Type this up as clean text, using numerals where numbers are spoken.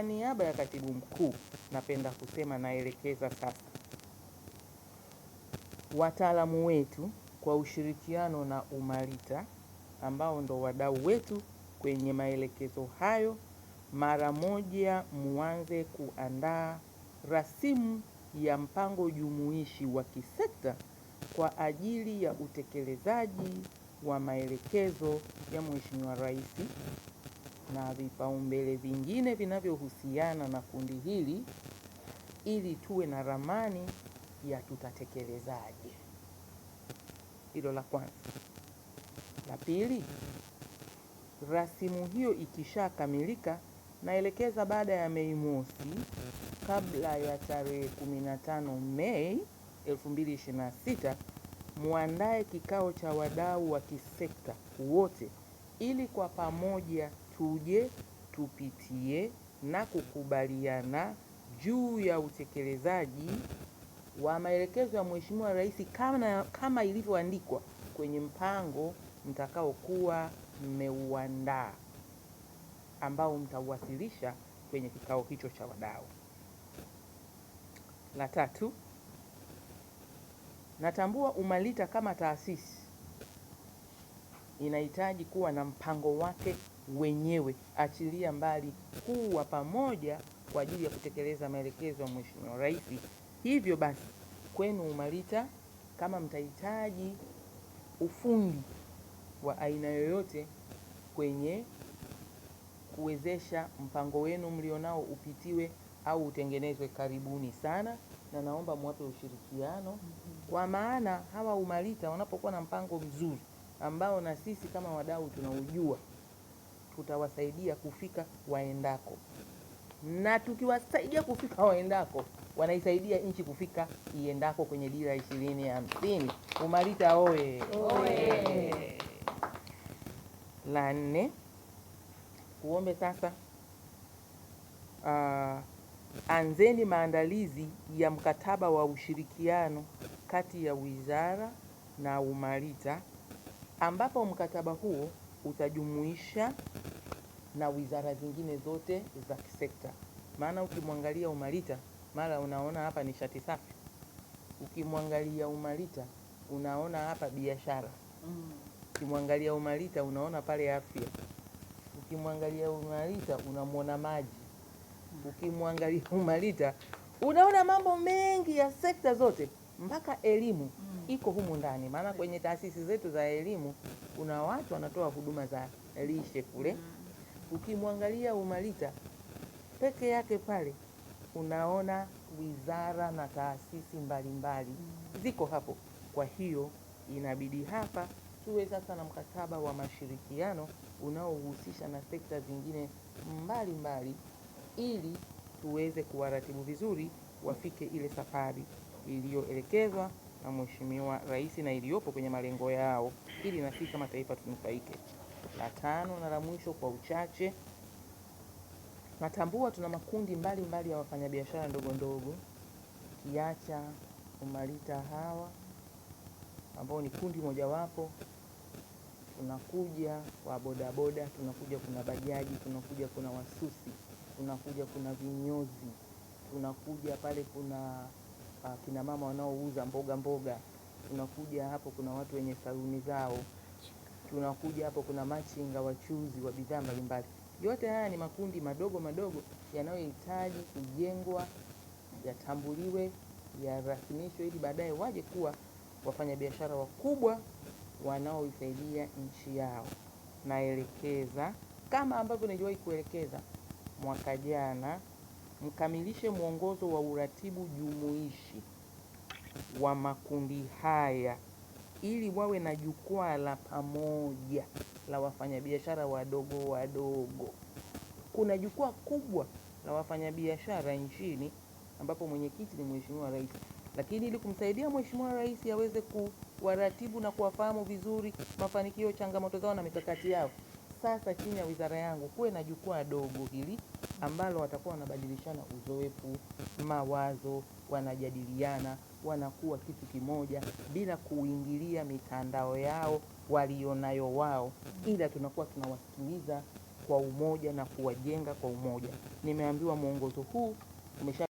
Kwa niaba ya katibu mkuu, napenda kusema naelekeza sasa wataalamu wetu kwa ushirikiano na UMALITA ambao ndo wadau wetu kwenye maelekezo hayo, mara moja muanze kuandaa rasimu ya mpango jumuishi wa kisekta kwa ajili ya utekelezaji wa maelekezo ya Mheshimiwa Rais na vipaumbele vingine vinavyohusiana na kundi hili ili tuwe na ramani ya tutatekelezaje. Hilo la kwanza. La pili, rasimu hiyo ikishakamilika, naelekeza baada ya Mei Mosi, kabla ya tarehe 15 Mei 2026, muandae kikao cha wadau wa kisekta wote ili kwa pamoja tuje tupitie na kukubaliana juu ya utekelezaji wa maelekezo ya Mheshimiwa Rais kama ilivyoandikwa kwenye mpango mtakaokuwa mmeuandaa ambao mtauwasilisha kwenye kikao hicho cha wadau. La tatu, natambua UMALITA kama taasisi inahitaji kuwa na mpango wake wenyewe, achilia mbali huu wa pamoja kwa ajili ya kutekeleza maelekezo ya Mheshimiwa Rais. Hivyo basi, kwenu UMALITA, kama mtahitaji ufundi wa aina yoyote kwenye kuwezesha mpango wenu mlionao upitiwe au utengenezwe, karibuni sana, na naomba muwape ushirikiano, kwa maana hawa UMALITA wanapokuwa na mpango mzuri ambao na sisi kama wadau tunaujua, tutawasaidia kufika waendako, na tukiwasaidia kufika waendako, wanaisaidia nchi kufika iendako kwenye dira 2050. UMALITA oye! Oye! La nne, kuombe sasa, anzeni maandalizi ya mkataba wa ushirikiano kati ya wizara na UMALITA, ambapo mkataba huo utajumuisha na wizara zingine zote za kisekta. Maana ukimwangalia UMALITA mara unaona hapa nishati safi, ukimwangalia UMALITA unaona hapa biashara, ukimwangalia UMALITA unaona pale afya, ukimwangalia UMALITA unamwona maji, ukimwangalia UMALITA unaona mambo mengi ya sekta zote mpaka elimu iko humu ndani. Maana kwenye taasisi zetu za elimu kuna watu wanatoa huduma za lishe kule. Ukimwangalia UMALITA peke yake pale unaona wizara na taasisi mbalimbali ziko hapo. Kwa hiyo inabidi hapa tuwe sasa na mkataba wa mashirikiano unaohusisha na sekta zingine mbalimbali ili tuweze kuwaratibu vizuri wafike ile safari iliyoelekezwa na Mheshimiwa Rais na iliyopo kwenye malengo yao, ili na sisi kama taifa tunufaike. La tano na la mwisho kwa uchache, natambua tuna makundi mbalimbali ya wafanyabiashara ndogo ndogo, kiacha UMALITA hawa ambao ni kundi mojawapo, tunakuja kwa bodaboda, tunakuja kuna bajaji, tunakuja kuna wasusi, tunakuja kuna vinyozi, tunakuja pale kuna kina mama wanaouza mboga mboga, tunakuja hapo kuna watu wenye saluni zao, tunakuja hapo kuna machinga wachuzi wa bidhaa mbalimbali. Yote haya ni makundi madogo madogo yanayohitaji kujengwa, yatambuliwe, yarasimishwe ili baadaye waje kuwa wafanyabiashara wakubwa wanaoisaidia nchi yao. Naelekeza kama ambavyo niliwahi kuelekeza mwaka jana, mkamilishe mwongozo wa uratibu jumuishi wa makundi haya ili wawe na jukwaa la pamoja la wafanyabiashara wadogo wadogo. Kuna jukwaa kubwa la wafanyabiashara nchini ambapo mwenyekiti ni Mheshimiwa Rais, lakini ili kumsaidia Mheshimiwa Rais aweze kuwaratibu na kuwafahamu vizuri mafanikio, changamoto zao na mikakati yao, sasa chini ya wizara yangu kuwe na jukwaa dogo hili ambalo watakuwa wanabadilishana uzoefu, mawazo, wanajadiliana, wanakuwa kitu kimoja bila kuingilia mitandao yao walionayo wao, ila tunakuwa tunawasikiliza kwa umoja na kuwajenga kwa umoja. Nimeambiwa mwongozo huu umesha